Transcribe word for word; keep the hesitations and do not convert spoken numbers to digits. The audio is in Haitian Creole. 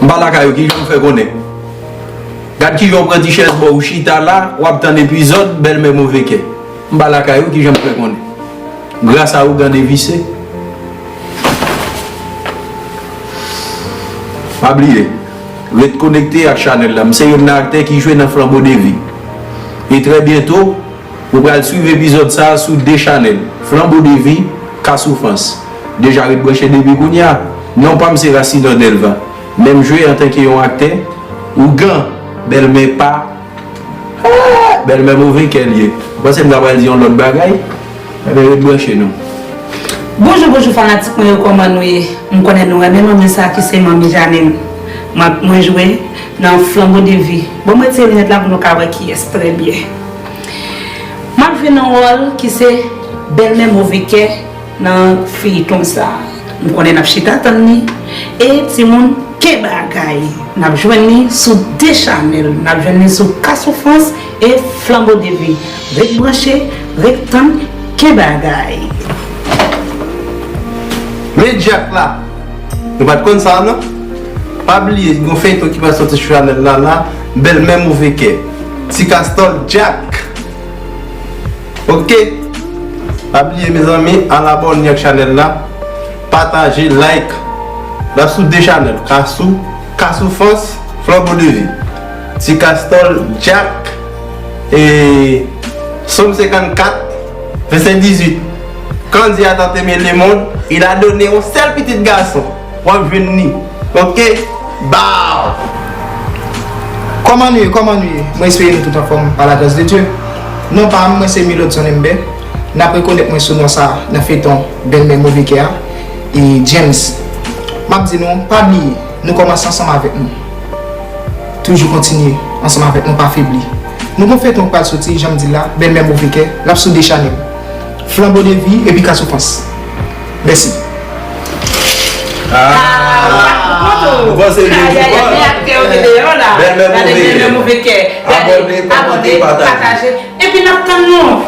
M pa lakay ou, kijan m fè konnen? Gad kijan w pran ti chèz ba w, ou chita la, w ap tann epizòd Bèlmè Move Kè. M pa lakay ou, kijan m fè konnen? Gras a ougan devise. Pa bliye, ret konekte ak chanèl la. M se youn nan aktè ki jwe nan Flanbo de Vi. E trè byento, ou pral swiv epizòd sa a sou de chanèl, Flanbo de Vi, Ka Soufrans. Deja ret branche depi kounye a. Non pa m se Racine Delva. Men m jwe antanke yon aktè, ougan, bèlmè pa, bèlmè move kè l ye. Ou panse m ta pral di yon lòt bagay? Enben ret branche non. Bonjou, bonjou fanatik mwen yo, kòman nou ye? M konnen nou renmen manmi sa ki se manmi Janine. Mwen, mwen jwe nan Flanbo de Vi. Bon, mwen retire linèt la pou nou ka wè kiyès trè byen. M ap jwe nan wòl ki se bèlmè move kè nan feyton sa. M konnen n ap chita tann li. E timoun, ke bagay! N ap jwenn li sou de chanèl. N ap jwenn li sou Ka Soufrans e Flanbo de Vi. Ret branche, ret tann, ke bagay! Men Dyak la! Nou pa t konn sa non. Pa bliye, gon feyton ki pral soti sou chanèl la la, Bèlmè Move Kè. Ti Kastòl Dyak. Ok. Pa bliye mezanmi, al abòne ak chanèl la, pataje, like. L ap sou de chanèl, Ka Sou, Ka Soufrans, Flanbo de Vi. Ti Kastòl Dyak, e Sòm senkannkat, vèsè dizuit. Quand Dieu a tant aimé le monde, il a donné yon sèl pitit gason. W ap jwenn li. Ok? Bow! Kòman nou ye? Kòman nou ye? Mwen espere nou tout anfòm pa lagras de Dye. Non pa m, mwen se Milodson Ember. N ap rekonèt mwen sou non sa a nan feyton Bèlmè Move Kè a. E James, m ap di nou, pa bliye, nou kòmanse ansanm avèk nou. Toujou kontinye ansanm avèk nou, pa febli. Nou gon feyton k pral soti, jan m di l la, Bèlmè Move Kè, l ap sou de chanèl, Flanbo de Vi epi Ka Soufrans. Mèsi. Ah, ou panse l te di pòl? Bèlmè move kè. Abòne, kòmante, pataje. Epi n ap tann nou.